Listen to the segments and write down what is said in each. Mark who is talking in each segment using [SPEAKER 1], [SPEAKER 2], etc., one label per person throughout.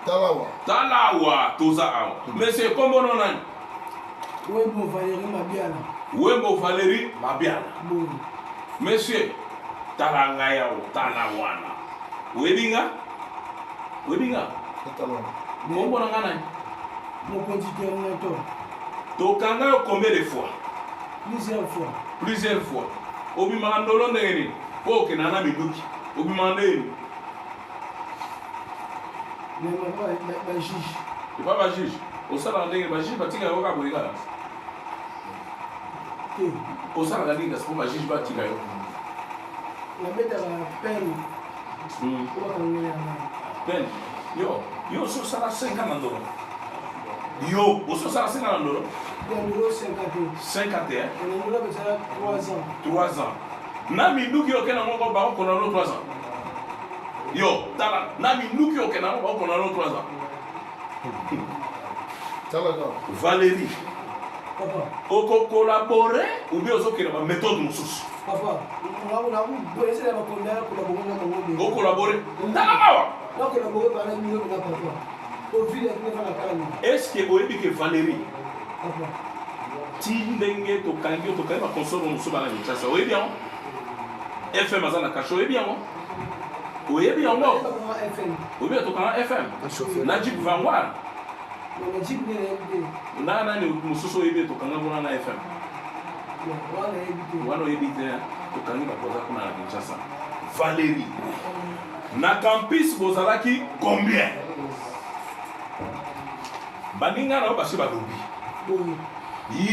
[SPEAKER 1] Tala awa.
[SPEAKER 2] Tala awa, toza awa. Monsieur, kombo no nani?
[SPEAKER 3] Wembo Valérie Mabiala.
[SPEAKER 2] Wembo Valérie Mabiala.
[SPEAKER 3] Boye.
[SPEAKER 2] Monsieur, tala ngai awa, tala wana. Oyebi nga? Oyebi nga?
[SPEAKER 1] Tala wana.
[SPEAKER 2] Kombo na nga nani?
[SPEAKER 3] Mokonzi Terminator.
[SPEAKER 2] Tokanga yo combien de fois?
[SPEAKER 3] Plusieurs fois.
[SPEAKER 2] Plusieurs fois. Obimaka ndolo ndenge nini? Po okendaka na minduki. Obimaka ndenge nini?
[SPEAKER 3] Ba juge.
[SPEAKER 2] Epa ba juge. Osalaka ndenge ba juge batika yo kaka boye kaka.
[SPEAKER 3] Te.
[SPEAKER 2] Osalaka nini kasi po ba juge batika yo?
[SPEAKER 3] Nabetaka peine. Po bakangela ngai.
[SPEAKER 2] Peine. Yo, yo osi osala 5 ans na ndolo. Yo, osi osala 5 ans na ndolo?
[SPEAKER 3] Na ndolo 5 ans te.
[SPEAKER 2] 5 ans te, hein?
[SPEAKER 3] Na ndolo besala 3 ans.
[SPEAKER 2] 3 ans. Na minduki oke na ngo ba ko na 3 ans. Yo, tala, na minduki oke na ngo ba ko na 3 ans.
[SPEAKER 1] Tala kaka.
[SPEAKER 2] Valérie.
[SPEAKER 3] Papa.
[SPEAKER 2] Oko collaborer ou bien ozokende ba méthode mosusu?
[SPEAKER 3] Papa,
[SPEAKER 2] O collaborer. Tala awa. Est ce que oyebi ke Valérie ti ndenge tokangi yo, tokangi ba consort mosusu bana Kinshasa, oyebi yango? FM aza na kasho, oyebi yango? Oyebi yango? Oyebi tokanga FM na Jeep Vanguard na nani mosusu oyebi tokanga kuna na FM wana oyebi te, tokangi bato baza kuna na Kinshasa. Valérie, na campus bozalaki combien? Baninga na yo basi balobi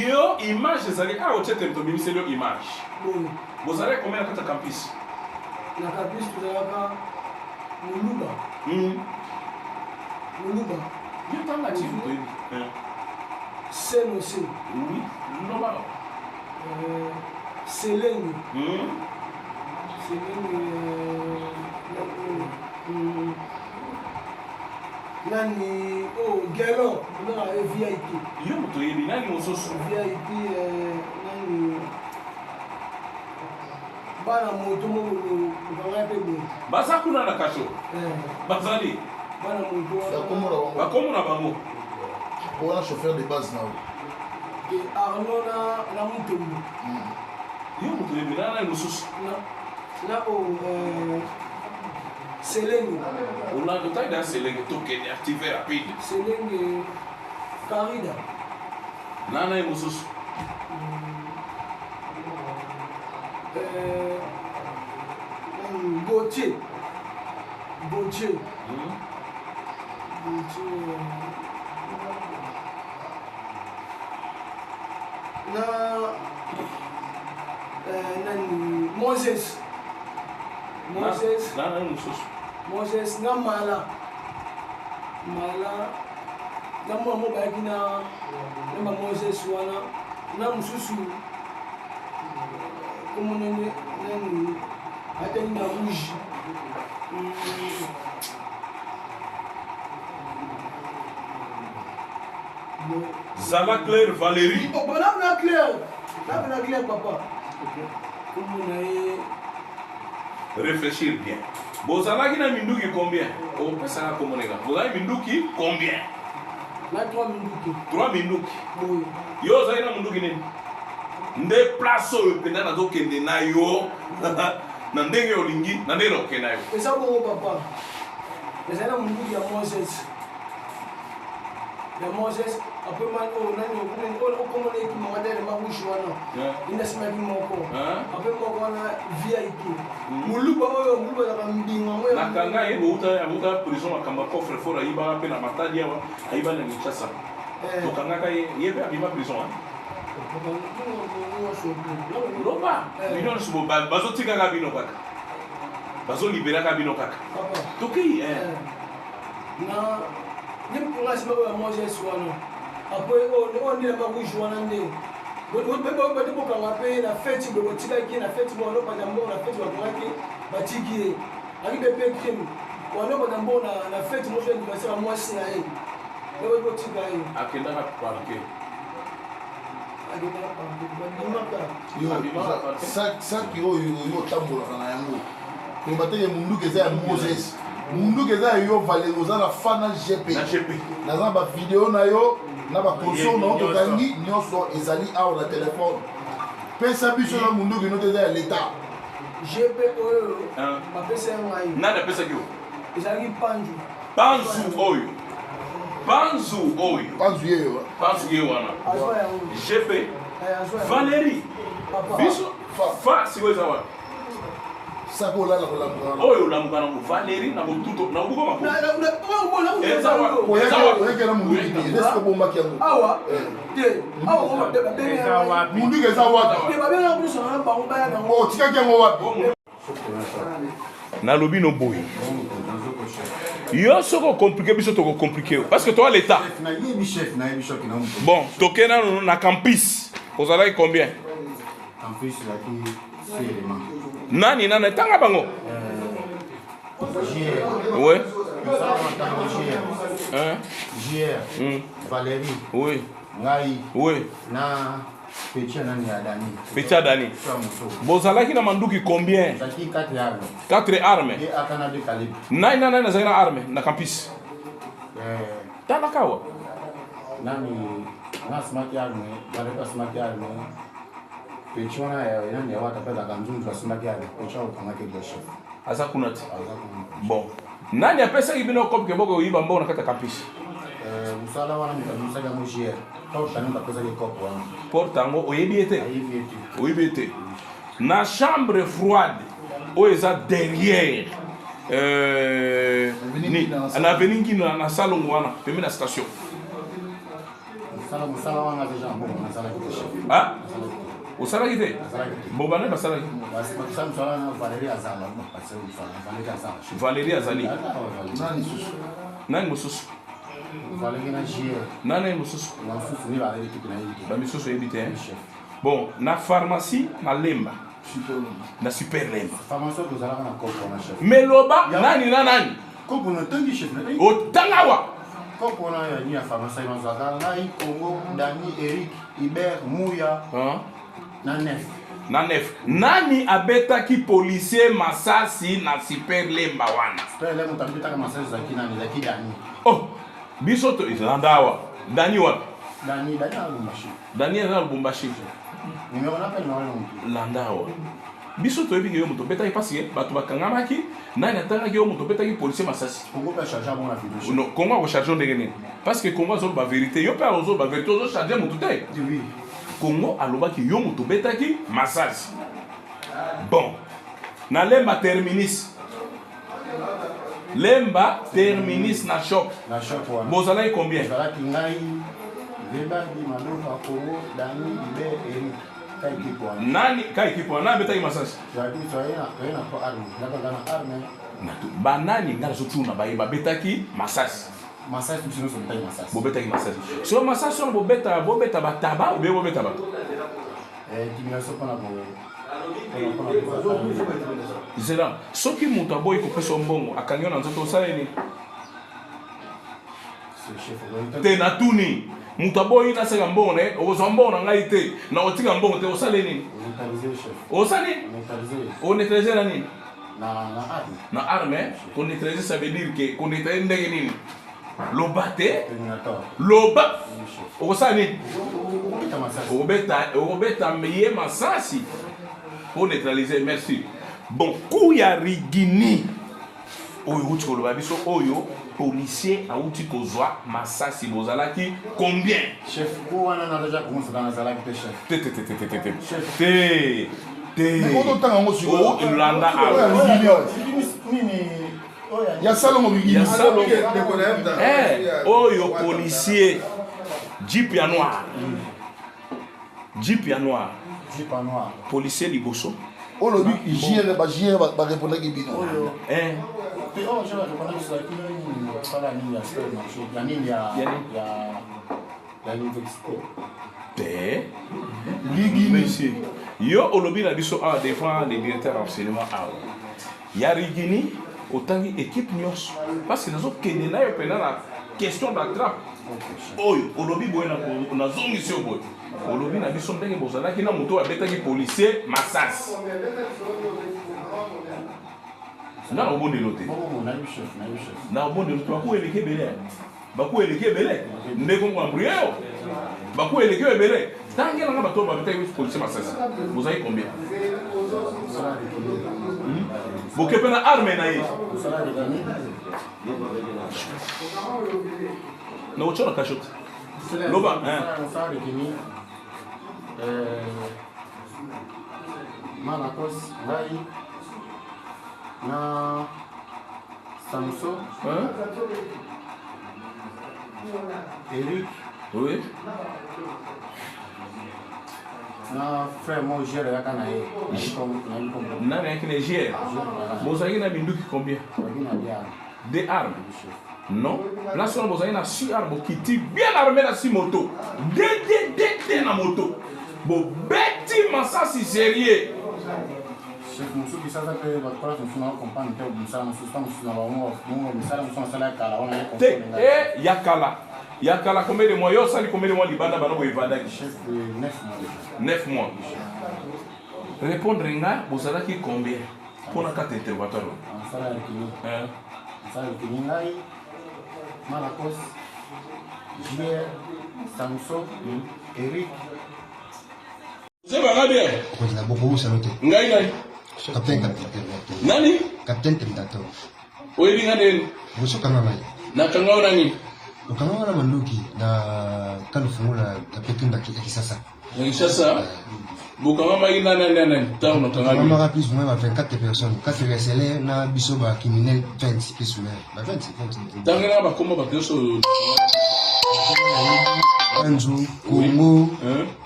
[SPEAKER 2] yo image ezali awa, otie te tobimiseli yo image. Bozalaki combien na kati ya campus?
[SPEAKER 3] Na campus tozalaka Moluba. Moluba.
[SPEAKER 2] Yo tanga ti toyebi.
[SPEAKER 3] Senose.
[SPEAKER 2] Oui, loba.
[SPEAKER 3] Selenge. Selenge. Nani oh Gelo, nanga ye VIP.
[SPEAKER 2] Yo moto oyebi nani mosusu?
[SPEAKER 3] VIP nani bana moto moko okanga mpe boye.
[SPEAKER 2] Baza kuna na kasho. Bazali.
[SPEAKER 3] Bana moto
[SPEAKER 2] Bakombo na bango.
[SPEAKER 1] Wana chauffeur de base na yo.
[SPEAKER 3] Arnaud na Mutombo.
[SPEAKER 2] Yo moto oyebi nani nani mosusu?
[SPEAKER 3] Na oh Selenge.
[SPEAKER 2] Olanda otali na Selenge, tokende active rapide.
[SPEAKER 3] Selenge Karida.
[SPEAKER 2] Na nani mosusu?
[SPEAKER 3] Gauthier. Gauthier. Gauthier. Na nani Moses. Moses.
[SPEAKER 2] Na nani mosusu?
[SPEAKER 3] Moses na Mala. Mala na mwa moko bayaki na ba Moses wana na mosusu kombo nani nani atali na rouge.
[SPEAKER 2] Zala clair Valérie.
[SPEAKER 3] Oh, bon, na clair. Na clair papa. Kombo na ye
[SPEAKER 2] réfléchir bien. Bozalaki na minduki combien? Opesaka kombo neka. Bozalaki minduki combien?
[SPEAKER 3] Na 3 minduki.
[SPEAKER 2] 3 minduki.
[SPEAKER 3] Boye.
[SPEAKER 2] Yo ozalaki na munduki nini? Nde place oyo mpenza nazokende na yo na ndenge olingi, na ndenge nakokende na yo.
[SPEAKER 3] Eza bongo papa. Ezali na munduki ya Moses. Ya Moses après man oyo nani oyo okomona ekimaka te elema rouge wana. Ina simaki moko. Après moko wana VIP. Muluba oyo muluba ezalaka mbinga ngo ya
[SPEAKER 2] nakanga ye bouta prison makambo ya coffre fort ayibaka mpe na Matadi awa, ayiba na Kinshasa. Tokangaka ye, ye mpe abima prison. Loba bino nyonso bazotikaka bino kaka, bazoliberaka bino kaka. Tokei.
[SPEAKER 3] Na nde nga nsima oyo ya Moses wana apres oyo nde elamba rouge wana nde bate bokanga mpe na feti boye botikaki ye na feti boye wanopata mbongo na feti bakangaki batiki ye aki mpe mpe crime wanopata mbongo na feti moso anniversaire ya mwasi na ye nde botika ye.
[SPEAKER 2] Akendaka parquet.
[SPEAKER 3] Akendaka parquet babimaka.
[SPEAKER 1] Yo saki oyo oyo otambolaka na yango, koloba teke munduki eza ya Moses. Munduki eza ya yo Valérie, oza na fan na GP.
[SPEAKER 2] Na GP.
[SPEAKER 1] Naza na ba video na yo na ba consort na yo tokangi nyonso ezali awa na telefone. Pesa biso na munduki no te eza ya l'État.
[SPEAKER 3] GP oyo bapesa ya ngai.
[SPEAKER 2] Nani apesaki yo?
[SPEAKER 3] Ezalaki Panzu.
[SPEAKER 2] Panzu oyo. Panzu oyo.
[SPEAKER 1] Panzu ye yo.
[SPEAKER 2] Panzu ye wana. GP. Valérie. Biso fa sikoyo eza wapi?
[SPEAKER 1] Sako olala kolamuka wana.
[SPEAKER 2] Oyo olamuka nango Valérie na kotuto na kobuka makolo. Eza wapi?
[SPEAKER 1] Oyaki na munduki te. Eza siko bombaki yango.
[SPEAKER 3] Awa te. Awa
[SPEAKER 4] eza wapi?
[SPEAKER 1] Munduki eza wapi?
[SPEAKER 3] Te babenga biso na bango baya nango.
[SPEAKER 1] Otikaki yango wapi?
[SPEAKER 2] Nalobi no boye. Yo soki okomplike biso tokokomplike yo parce que toa l'état.
[SPEAKER 5] Nayebi chef, nayebi choc na moto.
[SPEAKER 2] Bon, toke nano na campus. Ozalaki combien?
[SPEAKER 5] Campus ezalaki six éléments.
[SPEAKER 2] Nani nani tanga bango?
[SPEAKER 5] JR.
[SPEAKER 2] Ouais.
[SPEAKER 5] Mosala makambo JR.
[SPEAKER 2] Hein?
[SPEAKER 5] JR. Valérie.
[SPEAKER 2] Oui.
[SPEAKER 5] Ngai.
[SPEAKER 2] Oui.
[SPEAKER 5] Na Petit nani ya Dani.
[SPEAKER 2] Petit ya Dani. Bozalaki na manduki combien?
[SPEAKER 5] Ezalaki 4 armes.
[SPEAKER 2] 4 armes.
[SPEAKER 5] Ye aka na 2 calibre.
[SPEAKER 2] Nani nani nani azalaki na arme na campus? Tala kawa.
[SPEAKER 5] Nani nga asimaki arme, Valérie asimaki arme. Petit wana ya nani ya wata pesa kanzunzu asimaki arme. Petit okangaki le chef.
[SPEAKER 2] Aza kuna te.
[SPEAKER 5] Aza kuna.
[SPEAKER 2] Bon. Nani apesaki bino kope ke boko yiba mbongo na kati ya campus?
[SPEAKER 5] Mosala wana moto abimisaki yango JR. Porte yango apesaki kope wana.
[SPEAKER 2] Porte yango oyebi ye te?
[SPEAKER 5] Ayebi ye te.
[SPEAKER 2] Oyebi ye te. Na chambre froide oyo eza derrière na avenue Ngina na salongo wana pembeni na station.
[SPEAKER 5] Mosala wana deja mbongo nasalaki te chef.
[SPEAKER 2] Ah? Osalaki te? Bon, bana basalaki.
[SPEAKER 5] Basala mosala wana Valérie azala, basala mosala Valérie azala.
[SPEAKER 2] Valérie azali.
[SPEAKER 1] Nani mosusu?
[SPEAKER 2] Nani mosusu?
[SPEAKER 5] Valérie na JR.
[SPEAKER 2] Nani mosusu?
[SPEAKER 5] Na mosusu ni Valérie kipe na yebi te.
[SPEAKER 2] Ba misusu yebi te.
[SPEAKER 5] Chef.
[SPEAKER 2] Bon, na pharmacie na Lemba.
[SPEAKER 1] Super Lemba.
[SPEAKER 2] Na Super Lemba.
[SPEAKER 5] Pharmacie tozalaka na kopo wana chef.
[SPEAKER 2] Mais loba nani na nani?
[SPEAKER 5] Kopo na tangi chef na.
[SPEAKER 2] Otanga wa.
[SPEAKER 5] Kopo wana ya ni ya pharmacie bazalaka ngai Congo, Dani, Eric, Hubert, Muya.
[SPEAKER 2] Hein?
[SPEAKER 5] Na nef.
[SPEAKER 2] Na nef. Nani abetaki policier masasi na Super Lemba wana?
[SPEAKER 5] Super Lemba abetaka masasi ezalaki nani? Ezalaki Dani.
[SPEAKER 2] Oh, biso to ezalanda awa. Dani wapi?
[SPEAKER 5] Dani, Dani na Lubumbashi.
[SPEAKER 2] Dani na Lubumbashi.
[SPEAKER 5] Numéro na pe numéro na mutu.
[SPEAKER 2] Landa awa. Biso toyebi ke yo moto obetaki parce que bato bakangamaki, nani atangaki yo moto obetaki policier masasi.
[SPEAKER 5] Congo pe charge bon na video.
[SPEAKER 2] Non, Congo ako charge ndenge nini? Parce que Congo azoloba vérité, yo pe azoloba vérité, ozo charge moto te.
[SPEAKER 5] Oui.
[SPEAKER 2] Congo alobaki yo moto obetaki masasi. Bon. Na Lemba terminus. Lemba terminus na shop.
[SPEAKER 5] Na shop wana.
[SPEAKER 2] Bozalaki combien?
[SPEAKER 5] Bozalaki ngai, Vebadi, Madoka, Congo, Dani, Ibe, Eric. Ka équipe wana.
[SPEAKER 2] Nani ka équipe wana? Nani abetaki masasi?
[SPEAKER 5] Tozalaki toye na toye na po arme. Ndako na arme.
[SPEAKER 2] Banani nga nazotuna baye babetaki masasi.
[SPEAKER 5] Masasi biso nyonso bobetaki masasi.
[SPEAKER 2] Bobetaki masasi. So masasi wana bobeta bobeta bataba ou bien bobeta bato?
[SPEAKER 5] Intimidation mpona ko
[SPEAKER 2] Zela, soki moto aboyi kopesa yo mbongo akangi yo na nzoto osala nini? Te natuni moto aboyi nasenga mbongo na ye, okozwa mbongo na ngai te, nakotika mbongo te, osala nini? Osali oneutralize na nini? Na arme. Koneutralize ça veut dire que koneutralize ndenge nini? Loba te, loba okosala nini? Okobeta ye masasi pour neutraliser. Merci. Bon, coup ya Rigini oyo outi koloba biso oyo policier auti kozwa masasi bozalaki combien?
[SPEAKER 5] Chef, ko wana na deja komosaka nazalaki te chef.
[SPEAKER 2] Te te te te te te te. Te te.
[SPEAKER 1] Mais otanga yango sikoyo.
[SPEAKER 2] Oh, landa awa.
[SPEAKER 5] Nini?
[SPEAKER 1] Ya Salongo Rigini.
[SPEAKER 2] Ya Salongo. Eh, oyo policier jeep ya noir. Jeep ya noir.
[SPEAKER 5] Jeep ya noir.
[SPEAKER 2] Policier liboso.
[SPEAKER 1] Olobi JR ba JR ba répondaki bino.
[SPEAKER 2] Eh.
[SPEAKER 5] Te oh je répondaki sur la nini sala nini ya sport marché ya nini ya ya ya université.
[SPEAKER 2] Te.
[SPEAKER 1] Rigini.
[SPEAKER 2] Monsieur, yo olobi na biso awa devant le directeur enseignement awa. Ya Rigini otangi équipe nyonso parce que nazokende na yo mpena na question d'attrape oyo olobi boye nazongisi yo boye olobi na biso ndenge bozalaki na moto oyo abetaki policier masasi. Nga na obondelo te. Na obondelo te baku eleki ebele. Baku eleki ebele. Ndeko ngo ambrie yo. Baku eleki ebele. Tangela nga bato babetaki policier masasi. Bozali combien? Hmm? Bokepe na arme na ye. Na otya na cachot. Loba, hein.
[SPEAKER 5] Malakos, ngai na Samso,
[SPEAKER 2] hein?
[SPEAKER 5] Eric,
[SPEAKER 2] oui.
[SPEAKER 5] na frère mo gere yaka na ye
[SPEAKER 2] nani ayaki na gere bozalaki na minduki combien de armes non place wana bozalaki na si arme bokiti bien armé na si moto dddd na moto bobeti masasi sérieux
[SPEAKER 5] chef mosusu bisaza mpe bato place mosusu na comprendre te mosala mosusu ta mosusu na bango mosala mosusu nasala ya kala wana
[SPEAKER 2] te e ya kala ya kala combien de mois yo osali combien de mois libanda bana boevandaki
[SPEAKER 5] chef 9 mois
[SPEAKER 2] 9 mois répondre nga bozalaki combien mpo na kata interrogatoire
[SPEAKER 5] mosala ya likili mosala ya likili ngai malakos jr samso eric
[SPEAKER 2] ozebanga bien
[SPEAKER 4] okozala bokobosano te
[SPEAKER 2] ngai nani
[SPEAKER 4] capitaine capitaine
[SPEAKER 2] nani
[SPEAKER 4] capitaine terminator
[SPEAKER 2] oyebi nga ndeni
[SPEAKER 4] bosokanga ngai
[SPEAKER 2] nakanga yo nani
[SPEAKER 4] okanga wana manduki na kalufungola capitaine ya kisasa
[SPEAKER 2] Na Kinshasa, bokangamaki nani nani nani ntango nakangami?
[SPEAKER 4] Bokangamaka plus ou moins ba 24 personnes, 4 receleurs na biso ba criminels 20 plus ou moins. Ba 20, 20.
[SPEAKER 2] Tangela bakombo bato nyonso oyo.
[SPEAKER 4] Anzu, Congo,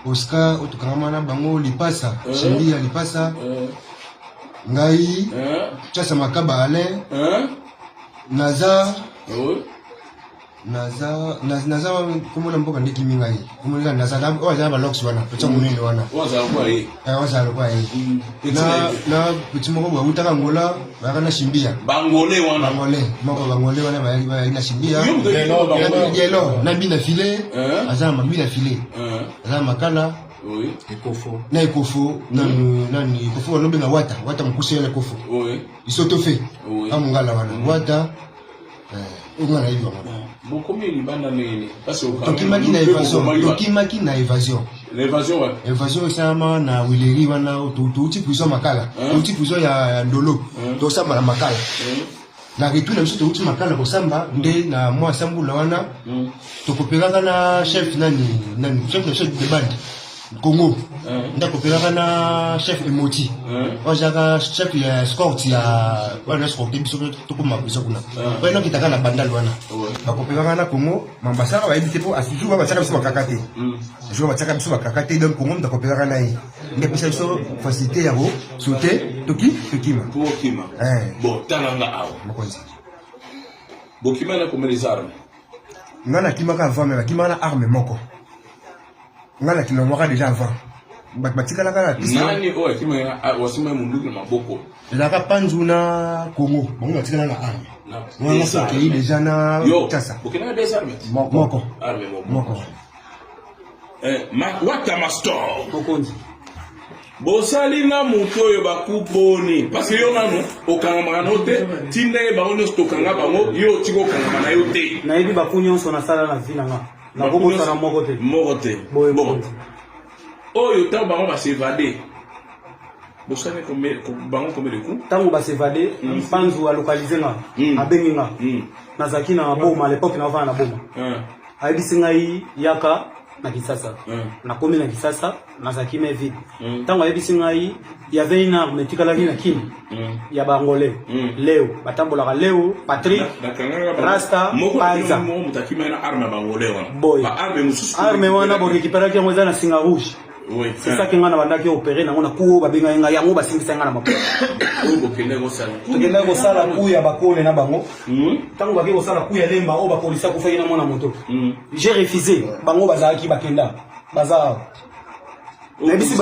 [SPEAKER 4] Oscar, oyo tokangama na bango, Lipasa, Shimbi ya Lipasa, ngai, Chasa Makaba Alain, Naza, naza naza komona mboka nde kimi ngai komona naza oyo aza na balox wana petit monene wana
[SPEAKER 2] oyo azala lokola ye
[SPEAKER 4] eh, oyo azala lokola ye mm. na na petit moko boye awutaka angola bayaka na shimbia
[SPEAKER 2] bangole wana
[SPEAKER 4] bangole moko bangole wana bayaki bayaki na shimbia gelo na bina file aza na mabina file aza na makala
[SPEAKER 5] ekofo
[SPEAKER 4] na ekofo nani nani ekofo wana obenga wata wata mokuse ya ekofo isotofe amongala wana wata Eh, oyo nga nayebi bango
[SPEAKER 2] bokomi libanda ndenge nini
[SPEAKER 4] tokimaki na évasion tokimaki na évasion
[SPEAKER 2] l'évasion wapi
[SPEAKER 4] évasion esalama na wileri wana touti prison makala touti prison ya ndolo tosamba na makala na retour na biso touti makala kosamba nde na mwa sambula wana tokopelaka na chef nani nani chef na chef de bande Congo nde akopelaka na chef emoti oyo azalaka chef ya escorte ya wana escorte biso tokoma prison kuna oyo nakitaka na bandal wana bakopelaka na Congo mambasaka bayebi te mpo jour wana batiaka biso bakaka te jour batiaka biso bakaka te donc Congo moto akopelaka na ye nde apesa biso facilité ya kosote toki tokima
[SPEAKER 2] okima bon tala nga awa
[SPEAKER 4] mokonzi
[SPEAKER 2] bokima na combien des armes
[SPEAKER 4] nga nakimaka avant me bakimaka na arme moko nga na kilongwaka deja avant bato batikalaka na piste
[SPEAKER 2] nani oyo akimaka wasimba munduki na maboko
[SPEAKER 4] ezalaka panzu na congo bango batikala na arme wana so okei deja na kinshasa
[SPEAKER 2] bokendaka des armes
[SPEAKER 4] moko
[SPEAKER 2] arme moko
[SPEAKER 4] moko
[SPEAKER 2] eh, wata mastor
[SPEAKER 3] mokonzi
[SPEAKER 2] bosali na moto oyo bakuboni parce yo nanu okangamaka no te ti ndenge bango nyonso tokanga bango yo otiki okangama na yo te
[SPEAKER 6] nayebi baku nyonso nasala na vi na nga nakobosana moko te
[SPEAKER 2] moko te
[SPEAKER 6] boye
[SPEAKER 2] bon oyo ntango bango basevade bosani bango combien de coups
[SPEAKER 6] ntango basevade mpanzu alokalize nga abengi nga nazalaki na boma à l'époque naofanda na boma ayebisi ngai yaka na kisasa nakomi na kisasa nazalaki main vide ntango ayebisi ngai y avait une arme etikalaki na kini ya baangolais leo batambolaka leo patrick rasta panza boye arme wana borekiperaki yango eza na singa rouge c'est ça que ngai nabandaki opere nango na kuo babengaki ngai yango basimbisaki ngai na maboko tokendaki kosala ku ya bakole na bango ntango bakei kosala ku ya lemba oyo bapolisi akufaki na mwana moto j'ai refusé bango bazalaki bakenda baza awa nayebisi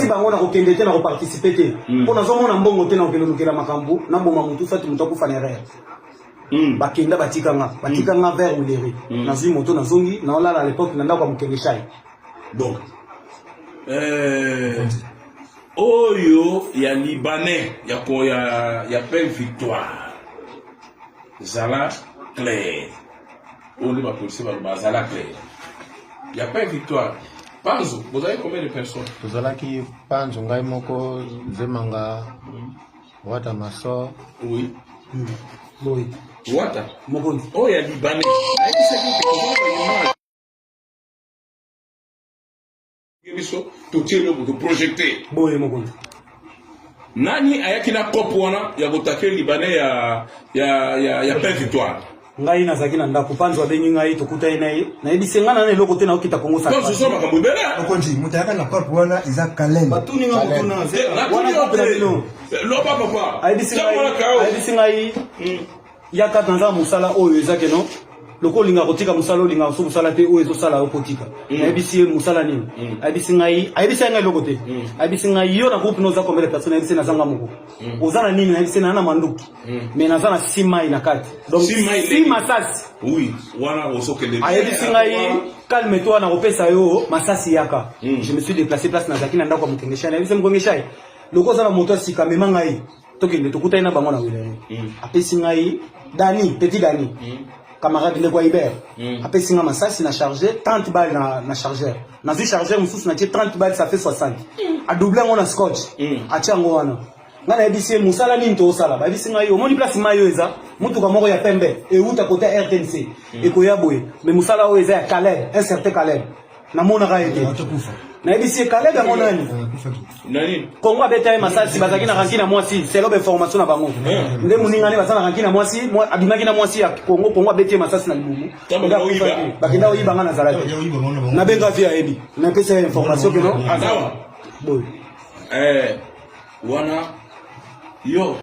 [SPEAKER 6] bango nakokende te nakoparticipe te mpo nazomona mbongo te nakokende lukela makambo naboma motu fati moto akufa na erreur bakenda batika nga batika nga vers wileri nazwi moto nazongi naolala à l'époque na ndako ya mokenge shai
[SPEAKER 2] bon. Oyo ya libanais ya ko ya ya paix victoire. Zala clair. Oyo nde ba policiers baloba zala clair. Ya paix victoire. Panzu, bozalaki combien de personnes?
[SPEAKER 5] Tozalaki Panzu ngai moko, Zemanga, Wata Maso.
[SPEAKER 2] Oui.
[SPEAKER 6] Boye.
[SPEAKER 2] Wata.
[SPEAKER 6] Mokonzi.
[SPEAKER 2] Oyo ya libanais. Nayebisaki yo ke toza na image. Biso totie eloko toprojecte.
[SPEAKER 6] Boye mokonzi.
[SPEAKER 2] Nani ayaki na cope wana ya kotake libanais ya ya ya ya pain victoire?
[SPEAKER 6] Ngai nazalaki na ndako, Panzu abengi ngai, tokutani na ye, nayebisi ye ngai na na eloko te, nakokita Kongo
[SPEAKER 2] Central. Panzu ozo makambo ebele.
[SPEAKER 4] Mokonzi, moto ayaka na cope wana eza Kalem.
[SPEAKER 6] Batuni nga motuna, wana cope na bino.
[SPEAKER 2] Loba papa.
[SPEAKER 6] Ayebisi ngai, ayebisi ngai yaka naza mosala oyo eza keno lokola olingaka kotika mosala olingaka so mosala te oyo ezosala yo kotika mm. nayebisi ye mosala nini mm. ayebisi ngai ayebisi ngai eloko te mm. ayebisi ngai yo na groupe no oza combien de personnes nayebisi naza nga moko oza na nini nayebisi naza na manduki mais naza na si mai na kati donc si masasi
[SPEAKER 2] oui wana ozokende
[SPEAKER 6] ayebisi ngai calme toi nakopesa yo masasi yaka je me suis déplacé place nazalaki na ndako ya mokengeshai nayebisi mokengeshai lokola oza na moto ya sika mema ngai tokende tokutani na bango na wilere mm. apesi ngai dani petit dani mm. camarade ndeko ya Hubert mm. apesi ngai masasi na charge 30 balles na, na chargeur nazwi chargeur mosusu natie 30 balles ça fait 60 mm. adouble yango na scotch mm. atie yango wana ngai nayebisi ye mosala nini tozosala bayebisi ngai omoni place mai oyo eza motuka moko ya pembe euta kota rtnc mm. ekoya boye mais mosala oyo eza ya caleb un certain caleb namonaka ye te nayebisi ye kaleb yango nani kongo abeta ye masasi bazalaki na ranki na mwasi selo bainformation na bango nde moninga nde baza na ranki na mwasi abimaki na mwasi ya kongo kongo abeti ye masasi na libumu bakenda koyiba nga nazalaki nabenga vie ayebi napesa ye information keno aza boye
[SPEAKER 2] eh, wana yo.